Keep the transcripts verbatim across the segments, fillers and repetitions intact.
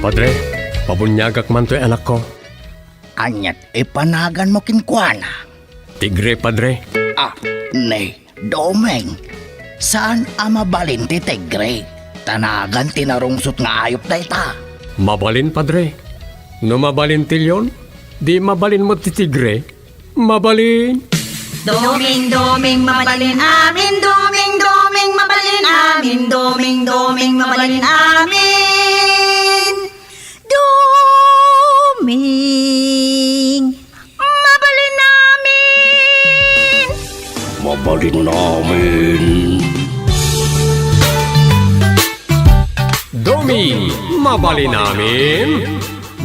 Padre, pabuniagak man toy anakko. Aniat ipanaganmo kenkuana? Tigre, Padre. Ah, ni Doming, saan a mabalin ti tigre? Ta nagan ti narungsot nga ayup dayta. Mabalin, Padre. No mabalin ti leon, di mabalin met ti tigre. Mabalin. Doming, Doming, mabalin amin. Doming, Doming, mabalin amin. Doming, Doming, mabalin amin. Doming, mabalin amin. Mabalin amin. Doming, mabalin amin.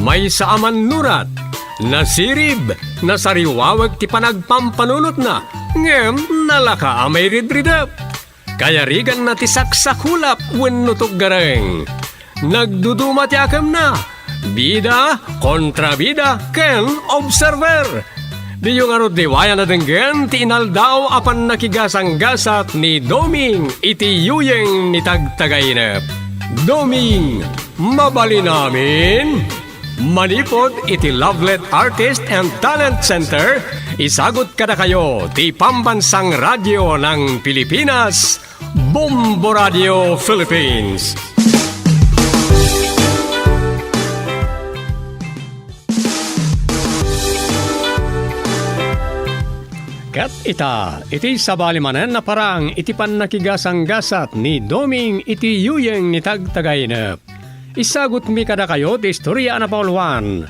Maysa a mannurat, nasirib, nasariwawek ti panagpampanunotna, ngem nalaka a mairidridep. Kayariganna ti saksakulap wenno tuggareng. Nagduduma ti akemna, bida, kontrabida, ken observer. Diyo ngarud liwayan a denggen ti inaldaw a pannakigasanggasat ni Doming iti yuyeng ni Tagtagainep. Doming, mabalin amin? Manipud iti Lovelet Artist and Talent Center, isagut kadakayo ti Pambansang Radyo ng Pilipinas, Bombo Radio Philippines. Ket ita, iti sabali manen a parang iti pannakigasanggasat ni Doming iti yuyeng ni Tagtagainep. Isagutmi kadakayo ti istorya a napauluan.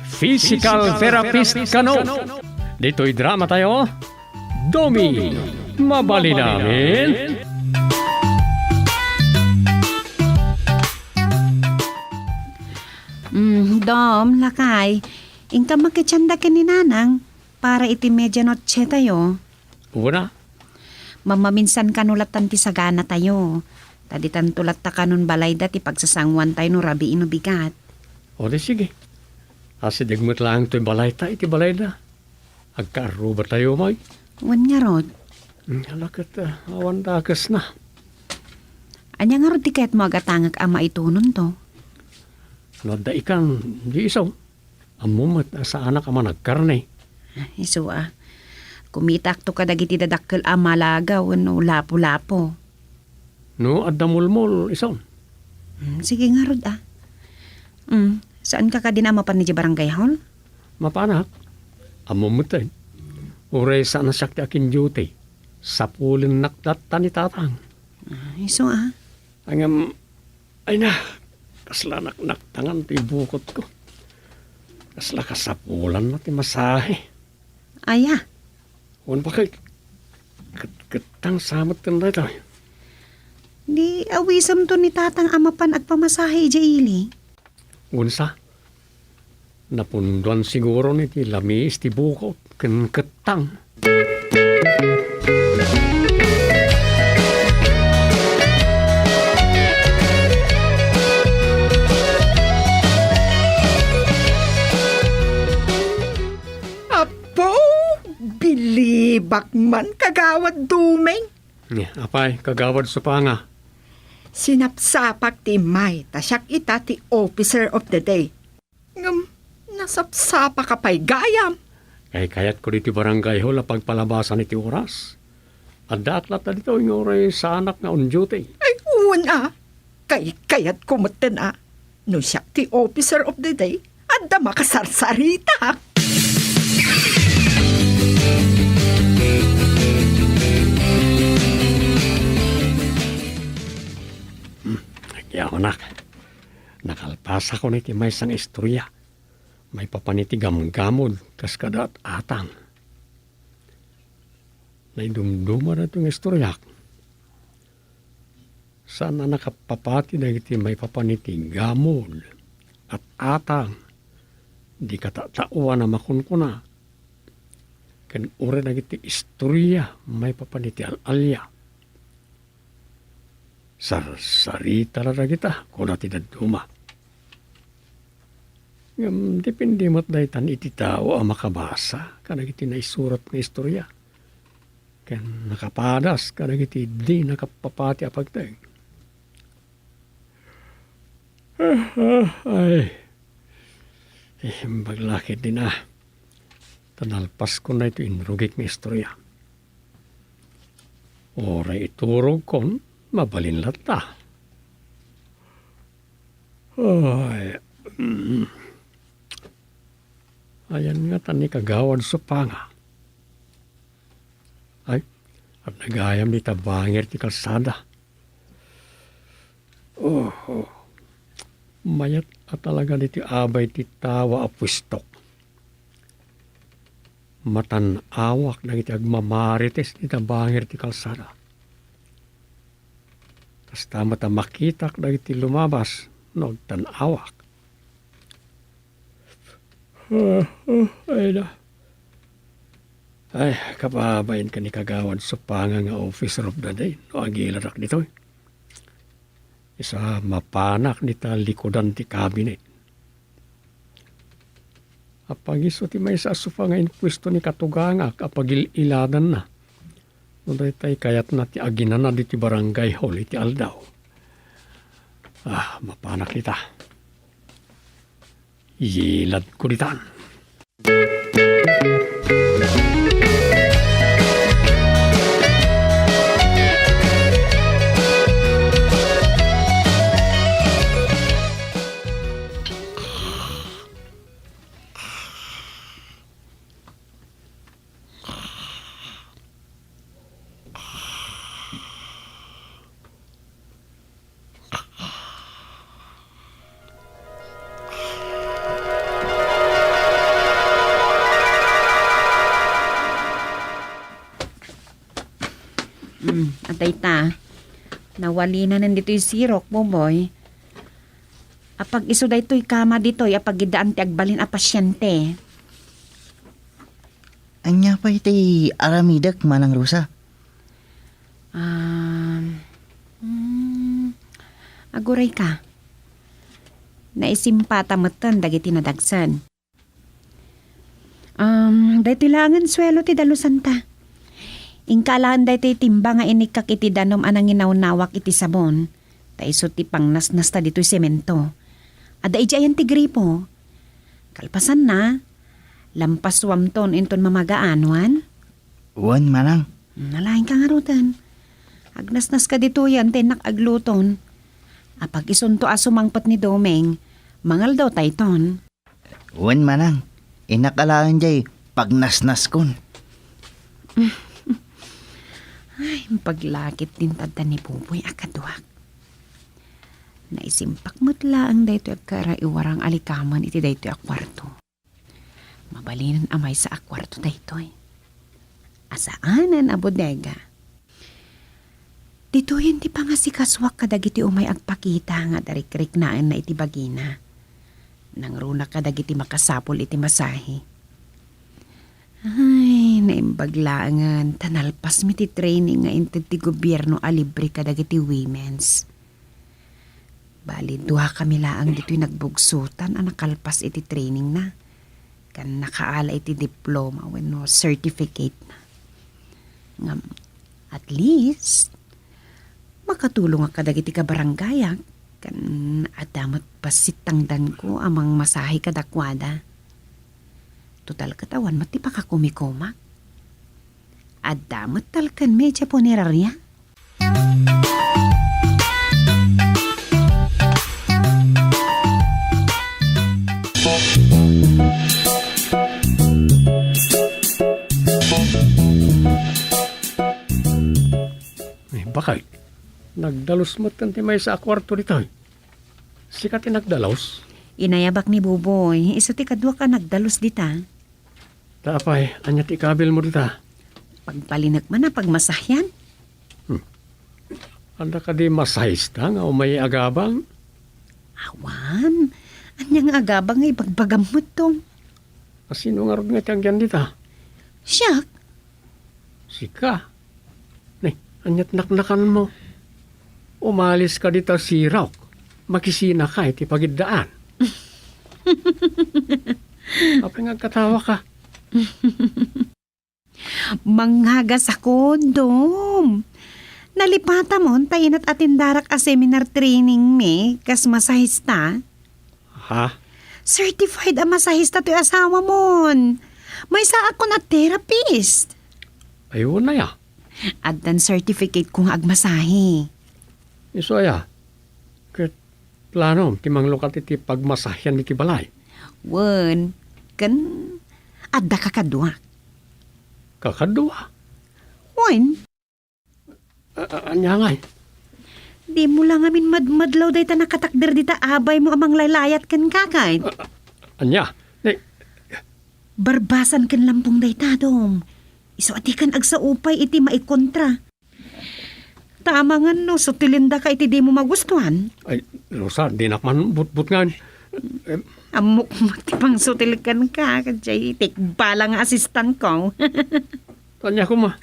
Physical therapist kano. Ditoy drama tayo, Doming, mabalin amin? Mm, Dom, lakay, inka makitienda ken ni Nanang para iti medianoche tayo. Wen a. Mammaminsan kano lattan ti sagana tayo. Ta ditanto latta kanon balayda ti pagsasanguan tayo no rabii no bigat. O di sige. Asideg met laeng toy balayta iti balayda. Agkaarruba tayo, may. Wen ngarud. Hmm, ala ket, ah, awan dakesna. Ania ngarud ti kayatmo a gatangek a maitunonto? No adda ikan, di isu. Ammom met a saanak a managkarne. Isu a. Kumitakto kadagiti dadakkel a malaga wenno lapu-lapu. No adda mulmol, isu. Hmm, sige ngarud a. Hmm, saanka kadin a mapan idiay barangay hall? Mapanak. Ammom met, eh. Uray saan a siak ti akin-duty. Sapulennak latta ni Tatang. Ah, isu a. Ngem, ay na, kasla naknaktangan ti bukotko. Kasla kasapulanna ti masahe. Aya? Wen bakay, ket-, kettang sa metten daytoy. Di awisemto ni Tatang a mapan agpamasahe idiay ili. Wen sa, napunduan siguro ni ti lamiis ti bukot ken kettang. Apo, bilibak man, Kagawad Doming. Apay, Kagawad Supanga. Sinapsapak ti immay, ta siak ita ti officer of the day. Ngem, nasapsapaka pay gayam. Kaykayatko ditoy barangay hall a pagpalabasan iti oras. Addaak latta ditoy nga uray saanak nga on duty. Ay, wen a. Kaykayatko metten a. No siak ti officer of the day, adda makasarsaritak. Hmm, agyawanak. Nakalpasakon iti maysa nga istorya. Maipapan iti gamgamod kas kada at-atang. Naidumduma daytoy nga istoryak. Saan a nakapapati dagiti maipapan iti gamod, at-atang, di katataoan a makunkuna, ken uray dagiti istorya maipapan iti al-alia. Sarsarita la dagita, kuna ti dadduma. Ngem depende met daytan iti tao a makabasa kadagiti naisurat nga istorya, ken nakapadas kadagiti di nakapapati a pagteng. Ay, imbag la ketdin a. Ta nalpaskon daytoy inrugik nga istoria. Uray iturogkon, mabalin latta. Ay, mm. Ayan ngata ni Kagawad Supanga. Ay, adda gayam dita bangir ti kalsada. Oh, oh. Mayat a talaga ditoy abay ti tawa a puestok. Matan-awak dagiti agmamarites dita bangir ti kalsada. Kasta met a makitak dagiti lumabas no agtan-awak. Ah, ah, ay na. Ay, kababain ka ni Kagawad Supanga nga officer of the day no agiladak ditoy. Isu a, mapanak dita likudan ti cabinet. Apag isu ti maysa a sofa nga impuesto ni katugangak a pagil-iladanna. No daytay kayatna ti aginana ditoy barangay hall iti aldaw. Ah, mapanak dita. Iyiladko ditan. Mm, adda ita. Nawalinanen ditoy sirok, Boboy. Apag isu daytoy kama ditoy a pagiddaan ti agbalin a pasiente. Ania pay ti aramidek, Manang Rosa? Um, mm, aguray ka. Naisimpata metten dagiti nadagsen. Um, daytoy laengen suelo ti dalusanta. Inka alaen daytoy timba nga inikkak iti danum a nanginawnawak iti sabon, ta isu ti pangnasnasta ditoy semento. Adda idiay ayan ti gripo. Kalpasanna, lampasuamton inton mamagaan, wen? Wen, manang. Nalaingka ngaruden. Agnasnaska ditoyen ta innak agluton. Apag isunto a sumangpet ni Doming, mangaldawtayton. Wen, manang. Innak alaen jay pagnasnaskon. Ay, impaglakit ti intaddaan ni Buboy a kaduak. Naisimpak met laeng daytoy agkaraiwarang a likamen iti daytoy a kuarto. Mabalinen a maysa a kuarto daytoy. A saanen a bodega. Ditoyen ti pangasikasuak kadagiti umay agpakita nga adda rikriknaenna iti bagina. Nangruna kadagiti makasapul iti masahe. Ay, naimbag laengen ta nalpasmi ti training nga inted ti gobierno a libre kadagiti women's. Bali, duakami laeng ditoy nagbugsotan a nakalpas iti trainingna, ken nakaala iti diploma wenno certificate-na. Ngem, at least, makatulongak kadagiti kabarangayak, ken adda met bassit tangdanko a mangmasahe kadakuada. Total ket awan met ti pakakumikomak. Adda met talkanmi idiay puneraria. Ay, bakay. Nagdalus met ti maysa a kuarto ditoy. Sika ti nagdalus? Inayabak ni Buboy. Isu ti kaduak a nagdalus dita. Ta apay, ania ti ikabilmo dita? Pagbalinek man a pagmasahian. Hmm. Adda kadi masahista nga umay agabang? Awan. Ania nga agabang nga ibagbagam mettong? A sino ngarud nga ti agyan dita? Siak. Sika? Nay, ania't naknakanmo? Umaliska dita sirok. Makisinaka iti pagiddaan. Apay nga agkatawaka? Mangagasakon, Dom. Nalipatam on ta inat-atendarak a seminar training mi kas masahista. Ha? Certified a masahista toy asawamon. Maysaakon a therapist. Ay, wen aya. Addan certificate ko nga agmasahe. Isu aya? Ket planom ti manglukat iti pagmasahean iti balay? Wen, ken adda kakaduak. Kakaduak? Wen. A-, a-, ania ngay? Dimo la ngamin madmadlaw dayta nakatakder dita abaymo a manglaylayat kenka, ket. A-, a-, ania? Ni- Barbasan ken Lampong dayta, Dong. Isu a dikan agsaupay iti maikontra. Ta amangan no sutilendaka iti dimo magustuan. Ay, Rosa, dinak man butbutngan. Em. Ammok met ti pangsutil kenka, ket jay tikbalang nga assistant ko. Ania koma?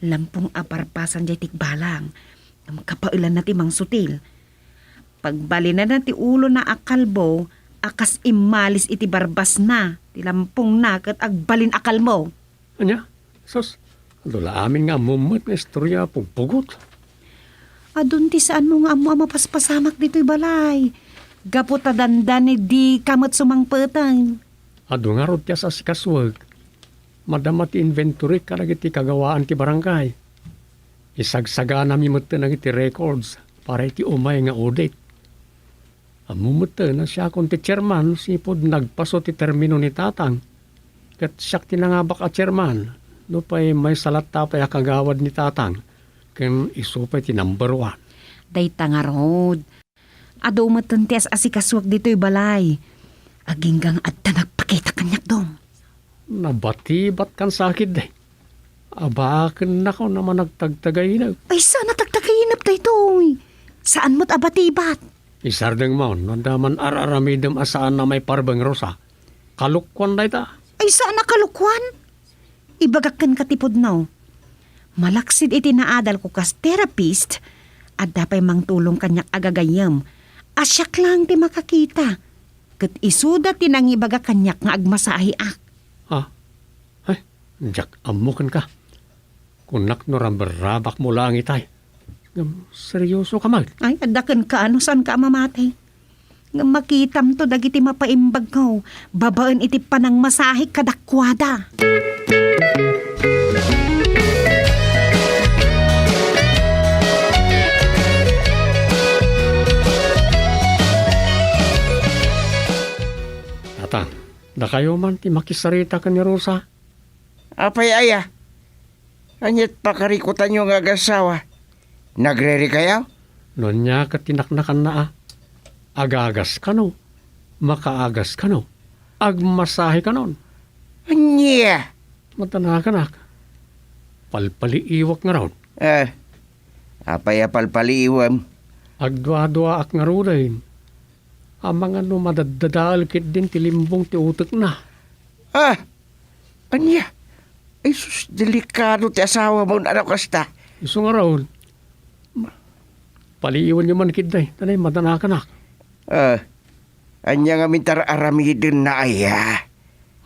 Lampong a barbasan jay tikbalang. Ngem kapaelanna ti mangsutil. Pagbalinanna ti ulona a kalbo a kas immalis iti barbasna, ti lampongna ket agbalin a kalbo. Ania? Sus, adu la amin nga ammom met nga istorya a pugpugot. Adun ti saanmo nga ammo a mapaspasamak ditoy balay. Gapu ta dandani dika met sumangpeten. Adu ngarud ti as-asikasuek. Madama ti inventory kadagiti kagawaan ti barangay. Isagsaganami metten dagiti records para iti umay nga audit. Ammom metten a siakon ti chairman sipud nagpaso ti termino ni Tatang. Ket siak ti nangabak a chairman, nupay maysa latta pay a kagawad ni Tatang, ken isu pay ti number one. Dayta ngarud, adu metten ti as-asikasuak ditoy balay. Agingga nga adda nagpakita kaniak, Dong. Nabatibatkan sa ketdi. Abakennakon a managtagtagainep. Ay, saan a tagtagainep daytoy. Saan met a batibat. Isardengmon, no adda man ar-aramidem a saan a maiparbeng, Rosa. Kalokuan dayta. Ay, saan a kalokuan? Ibagak kenka ti pudno. Malaksid iti naadalko kas therapist, adda pay mangtulong kaniak a gagayyem. A siak laeng ti makakita. Ket isuda ti nangibaga kaniak nga agmasaheak. Ha? Ay, diak ammo kenka. Kunak no ramberrabakmo laeng itay. Ngem seriosoka met? Ay, adda kenka no saanka a mamati. Ngem makitamto dagiti mapaimbagko babaen iti panangmasahek kadakuada. Tatang, dakayo man ti makisarita ken ni Rosa? Apay aya? Ania't pakarikutanyo nga agassawa? Nagrerikayo? No ania ket ti naknakanna a? Agagas kano, makaagas kano, agmasahe kanon. Ania? Madanakanak. Palpaliiwak ngarud. Eh, apay a palpaliiwem? Agduaduaak ngaruden. Amangan no madaddadael ketdin ti limbong ti utekna. Ah! Ania? Ay sus, delikado ti asawamon a no kasta. Isu ngarud, paliiwanyo man ketdi, ta nay madanakanak. Ah, ania ngamin ti ar-aramidenna aya?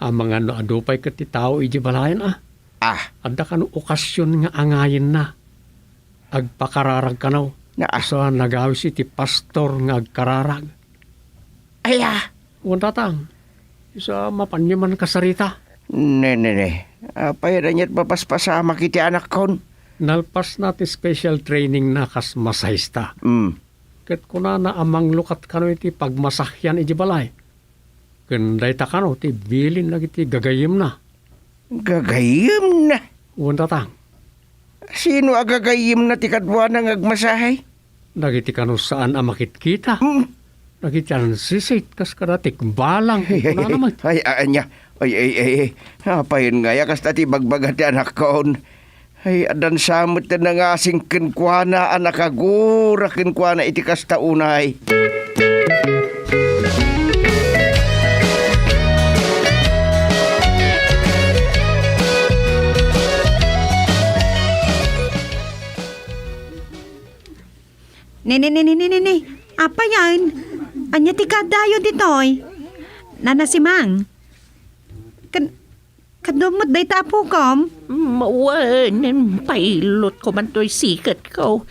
Amangan no adu pay ket ti tao idiay balayen a. Ah. Adda kano okasion nga angayenna. Agpakararag kano. Na, ah. Isu a nagawis iti pastor nga agkararag. Aya? Wen, Tatang. Isu a mapanyo man kasarita. Ne, ne, ne. Apay ania't mapaspasamak iti anakkon? Nalpasna ti special training na kas masahista. Mm. Ket kunana a manglukat kano iti pagmasahean idiay balay. Ken dayta kano ti bilin dagiti gagayyemna. Gagayyemna? Wen, Tatang. Sino a gagayyemna ti kaduana nga agmasahe? Dagiti kano saan a makitkita. Mm. Dagiti ansisit kas kada tikbalang. Kunana met. Ay, a-, ania? Ay, ay, ay, ay. Apayen nga aya kasta ti bagbaga ti anakkon? Ay, addan sa met ti nangasing kenkuana a nakagura kenkuana iti kasta unay. Ne, ne, ne, ne, ne, ne, ne. Apayen? Ania ti kaadayo ditoy? Nana Simang. Ken, Kaduak met dayta, apokam? Mm, wen, pailotko man toy siketko.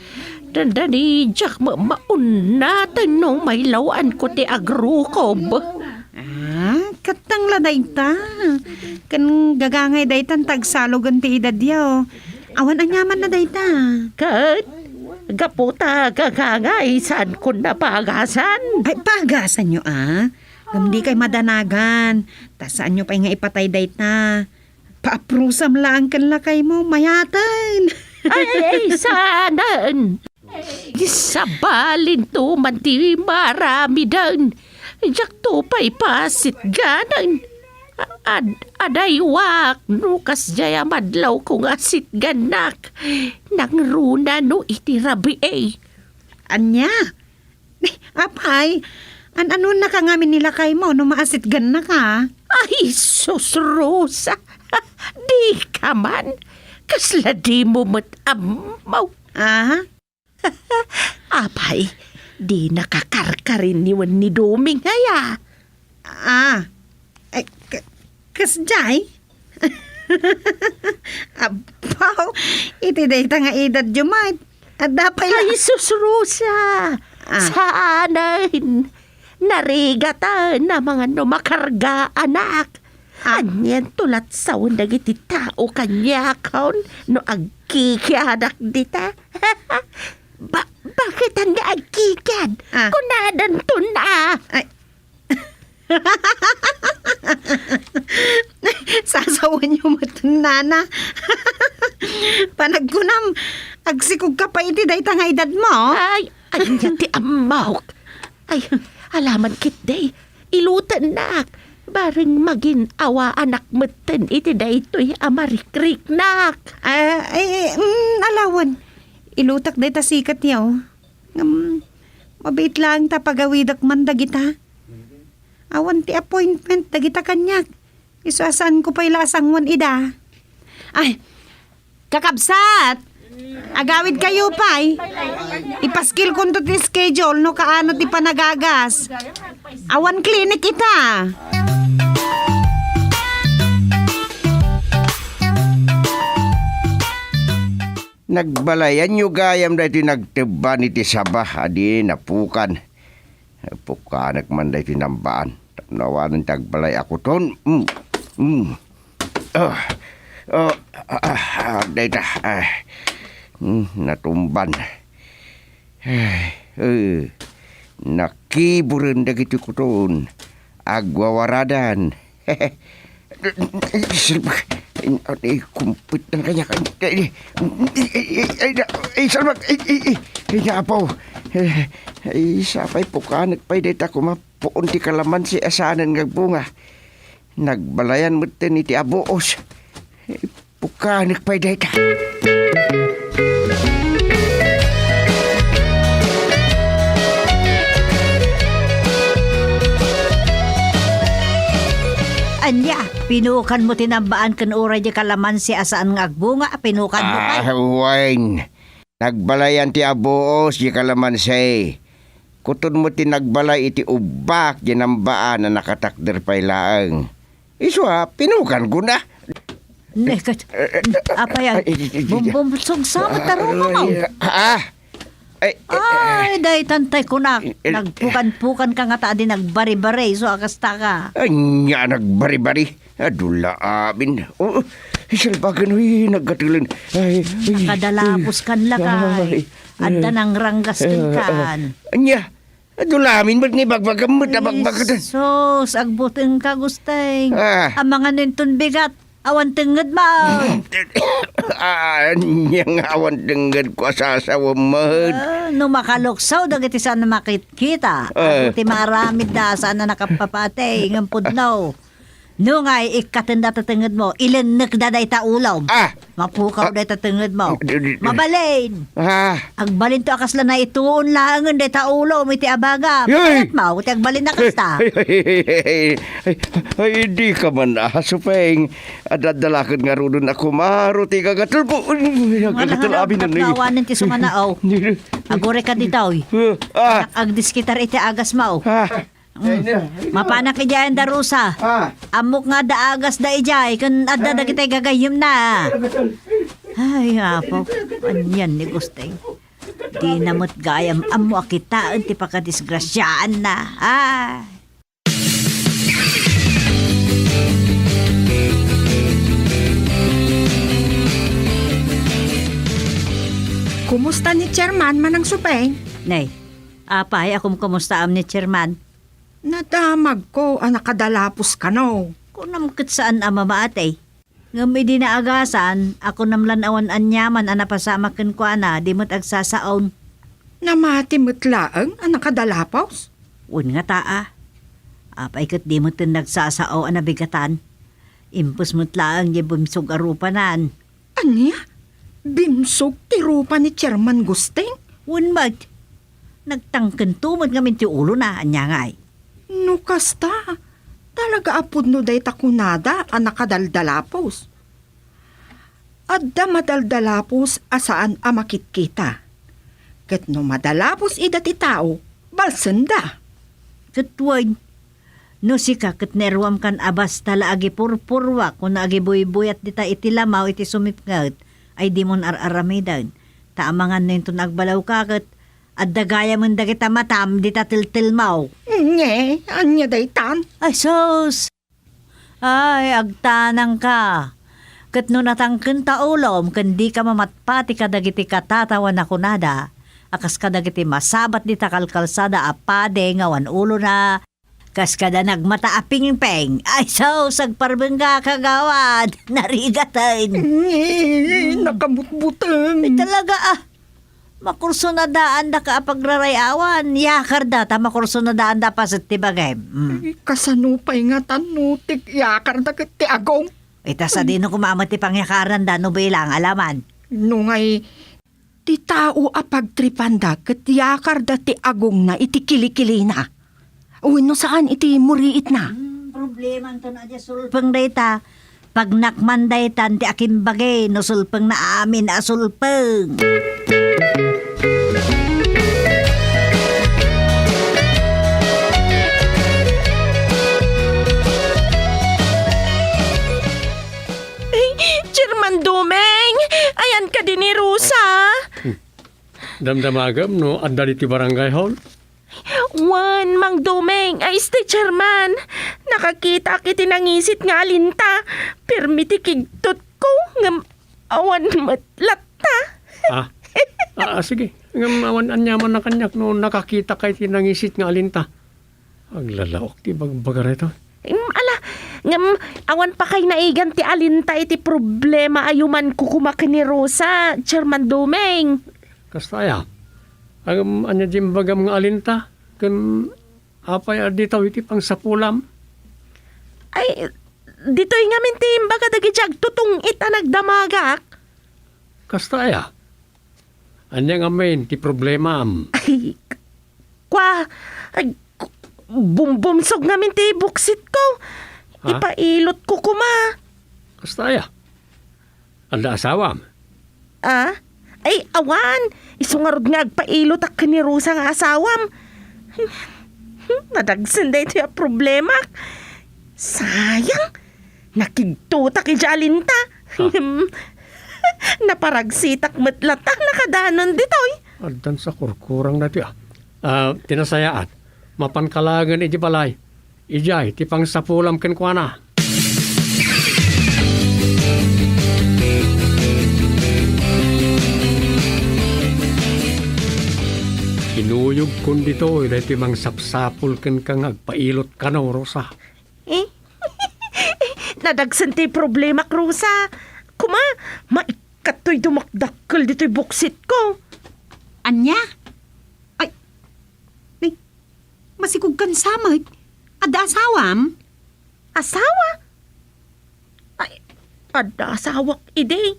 Dandani, diak met maunnaten no mailawanko ti agrukob. Ah, kattang la dayta. Ken gagangay daytan ta agsalogen ti edadyo. Awan aniamanna dayta. Ket, gapu ta gagangay, saankon napagasan. Ay, pagasanyo, a. Ngem dikay madanagan. Ta saanyo pay nga ipatay dayta. Paaprusam laeng ken lakaymo, mayaten. Ay, ay, ay, saanen. Sabalinto man ti maaramiden. Diakto pay pasitganen. Ad-, adaywak no kasdiay a madlawko nga sitgannak. Nangruna no iti rabii. Ania? Apay, an-anonnaka ngamin ni lakaymo no maasitgannaka? Ay, sus, Rosa! Dika man! Kasla dimo met ammo! Aha? Apay, dinaka karkarin ni wen ni Doming aya? Ah, ay, ka-, kasdiay? Abaw, iti dayta nga edadyo met, adda pay la- Ay, sus, Rosa! Ah. Saanen! Narigatan a mangan no makargaanak. Ah. Anianto lat sawen dagiti tao kaniakon no agkikiadak dita? Ba-, bakit ania agkikiad? Ah. Kunadanton a. Ay. Sasawenyo met, nana. Panagkunam, agsikogka pay iti dayta nga edadmo? Ay, ania ti ammok? Ay, alaman ketdi, ilutennak. Bareng magin-awaanak metten iti daytoy a marikriknak. Ah, ay, mm, alawan. Ilutak dayta siketyo. Ngem, mabiit laeng ta pagawidek man dagita. Awan ti appointment dagita kaniak. Isu a saanko pay la a sangoen ida. Ay, kakabsat! Agawidkayo pay. Ipaskilkonto ti schedule no kaano ti panagagas. Awan clinic ita. Nagbalayanyo gayam daytoy nagtebban iti saba a di napukan. Pukanek man daytoy nambaan. Tapno awanen ti agbalay a kuton. Mm. Mm. Ah. Ah, ah, ah, dayta. Ah. Mm, natumban. Ay, eh. Nakiburen dagiti kuton. Agwawaradan. Salbag. Ay, kumpit na kanya. Ay, ay, salbag. Ay, ay, ay, ay, apo. Ay, sapay pukanek pay dayta kuma puon ti kalamansi a saanen nga agbunga. Nagbalayan metten iti abuos. Pukanek pay dayta. Ania, pinukanmo ti nambaan ken uray di kalamansi a saan nga agbunga, pinukanmo pay? Ah, wen. Nagbalayan ti abuos di kalamansi. Kutonmo ti nagbalay iti ubbak di nambaan a nakatakder pay laeng. Isu a, pinukankon a. Ne, kat-, apay, ay, ay, ay, ay, bumbum, sugsamat, tarong, ay, ah, ay, ay, daytan tay kunak. Nagpukan-pukan ka nga ta adi nagbaribari, isu a kasta ka. Ania nagbaribari? Adu la amin. Oh, salbagan, uy, naggatelen. Ay, ay, nakadalapos kan lakay. Ay, adda nangranggas kenkan. Ania? Adu la amin met nga ibagbagam met a bakbakatan. Sus, agbuteng ka, Gusteng. Ah. Amangan inton bigat, awan tengnged mo. Ah, ania nga awan tengngedko a sasawem met? Ah, no makaluksaw dagiti saan a makitkita, ah, ti maaramid da saan a nakapapatay, ngem pudno. No nga, ikkatenda ti tengngedmo, ilennekda dayta ulom. Ah! Mapukaw dayta tengngedmo. Di, di, di. Mabalin! Ah! Agbalinto a kasla naituon laengen dayta ulom iti abagam. Yoy! Ket mao ti agbalin a kasta. Ay, ay, ay, ay, ay, ay, di ka man, ah, supeng. Adadalaken ngaruden a kumaro ti gagatel ko. Ay, gagatel, abi, nanay. Awanen ti sumanaw. Di, di. Agure ka ditoy. Ah! Agdiskitar iti agasmo. Ah! Ay, na. Mapanak idiay, Darusa. Ah. Ammok nga adda agasda idiay, ken adda Ay. dagiti gagayyemna. Ay, Apo, anian ni Gusteng. Dina met gayam ammo a kitaen ti pakadisgrasiaanna. Ay. Kumusta ni Chairman, Manang Supeng? Nay, apay a kumkumustaam ni Chairman? Nadamagko a nakadalapos kano. Kunam ket saan a mamaati. Ngem idi naagasan, a kunam lan awan aniaman a napasamak kenkuana, di met agsasao. Namati met laeng a nakadalapos? Wen ngata a. Apay ket di met nagsasao a nabigatan? Impes met laeng diay bimsog a rupanan. Ania? Bimsog ti rupa ni Chairman Gusteng? Wen met. Nagtangkento met ngamin ti ulona, ania ngay? No kasta, talaga a pudno dayta kunada a nakadaldalapos. Adda madaldalapos a saan a makitkita. Ket no madalapos ida ti tao, balsenda. Ket wen, no sika ket nairwamkan a basta la agipurpurwak wenno agibuybuyat dita iti lamaw iti sumipnget, ay dimon ar-aramiden. Ta amangan no inton agbalawka ket adda gayamen dagita matam dita teltelmaw. Nge, ania daytan? Ay, sus! Ay, agtanangka. Ket no natangkenta ulom ken dika mamatpati kadagiti katatawa a kunada, a kas kadagiti masabat dita kalkalsada a padi nga awan ulona, kas kada nagmata a pingping. Ay, sus, agparbengka, kagawad. Narigaten. Nge, nakabutbuteng. Ay, talaga, ah. Makursunadaandaka a pagraray-awan. Yakarda ta makursunadaanda a paset ti bagim. Mm. Ay, kasano pay ngata no ti yakarda ket ti agong? Ita sadino koma met ti pangyakaranda no bilang a laman? No ngay, ti tao a pagtripanda ket yakarda ti agongna iti kilikilina wenno saan iti muriitna. Hmm, problemanta no adda sulpeng dayta. Pagnakman daytan ti akimbagi no sulpengna amin a sulpeng. Ay, Chairman Dumeng! Ayan kadi ni Rosa? Hmm. Damdamagam no adda ditoy barangay hall? Wen, Mang Dumeng, ay, stay chairman. Nakakitak iti nangisit nga alinta. Pirmi ti kigtotko, ngem awan met latta. Ah. Ah, ah, sige. Ngem awan aniaman a kaniak no nakakitak iti nangisit nga alinta. Aglalaok ti bagbaga dayta. Em, ala, ngem awan pa kay naigan ti alinta iti problema a yumanko koma ken ni Rosa, Chairman Dumeng. Kasta aya? Ngem ania ti imbagam nga alinta? Ken apay a ditoy iti pangsapulam? Ay, ditoy ngamin ti imbaga dagiti agtutong-it a nagdamagak. Kasta aya? Ania ngamin ti problemaam? Ay, kua, ay, ku-, bumbumsog ngamin ti buksitko. Ha? Ipailotko koma. Kasta aya? Adda asawam? Ah? Ay, awan. Isu ngarud nga agpailotak ken ni Rosa nga asawam. Nadagsen daytoy a problemak. Sayang. Nakigtotak idiay alinta. Ah. Naparagsitak met latta nakadanon ditoy. Addan sa kurkurang daytoy, ah. Ah, ti nasayaat, mapanka laengen idiay balay. Idiay ti pangsapulam kenkuana. Kinuyogkon ditoy daytoy mangsapsapul kenka nga agpailot kano, Rosa. Eh? Nadagsen ti problemak, Rosa. Kuma, maikkat toy dumakdakkel ditoy buksitko. Ania? Ay, ni, masikog kan samet. Adda asawam? Asawa? Ay, adda asawak idi.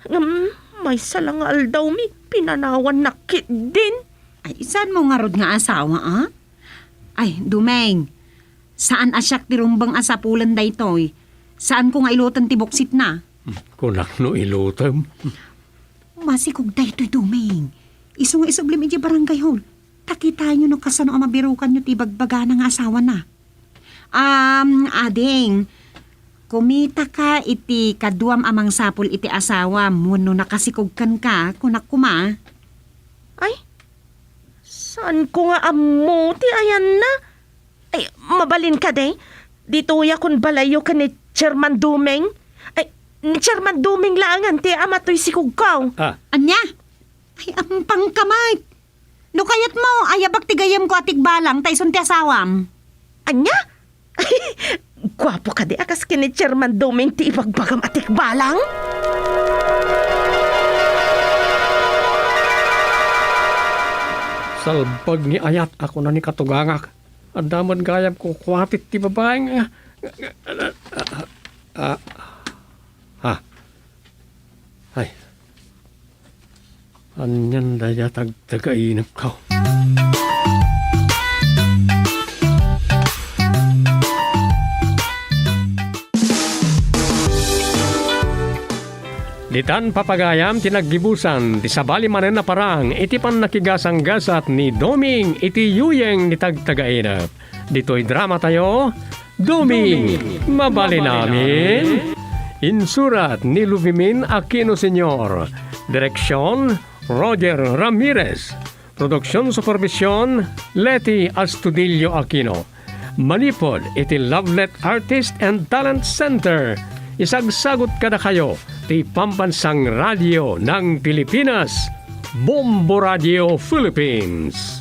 Ngem, maysa la nga aldawmi, pinanawannak ketdin. Ay, saan mo ngarud nga asawa, ah? Ay, Dumeng, saan a siak ti rumbeng a sapulen daytoy. Saanko nga iloten ti buksitna. Kunak no ilotem. Masikog daytoy, Dumeng. Isu nga isublim idiay barangay hall. Ta kitaenyo no kasano a mabirukanyo ti ibagbagana nga asawana. Um, ading, kumitaka iti kaduam a mangsapul iti asawam wenno nakasikog kenka, kunak koma. Ay, saanko nga ammo ti ayanna. Ay, mabalin kadi? Ditoyakon balayyo ken ni Chairman Duming? Ay, ni Chairman Duming laengen ti ama toy sikogko. Ah. Ania? Ay, ampangka met. No kayatmo, ayabak ti gayyemko a tikbalang ta isun ti asawam. Ania? Guapo kadi a kas ken ni Chairman Duming ti ibagbagam a tikbalang? Salbag ni ayat a kuna ni katugangak. Adda met gayam kukuatit ti babaeng, ah, ah, ah, ah. Ay. Anian dayta tagtagainepko? Ditan papagayam ti naggibusan ti sabali manen a parang iti pannakigasanggasat ni Doming iti yuyeng ni tagtagainep. Ditoy dramatayo, Doming, mabalin amin. Insurat ni Luvimin Aquino Senior. Direksyon, Roger Ramirez. Production supervision, Leti Astudillo Aquino. Manipud iti Lovelet Artist and Talent Center, isagsagut kadakayo ti Pambansang Radio ng Pilipinas, Bombo Radio Philippines.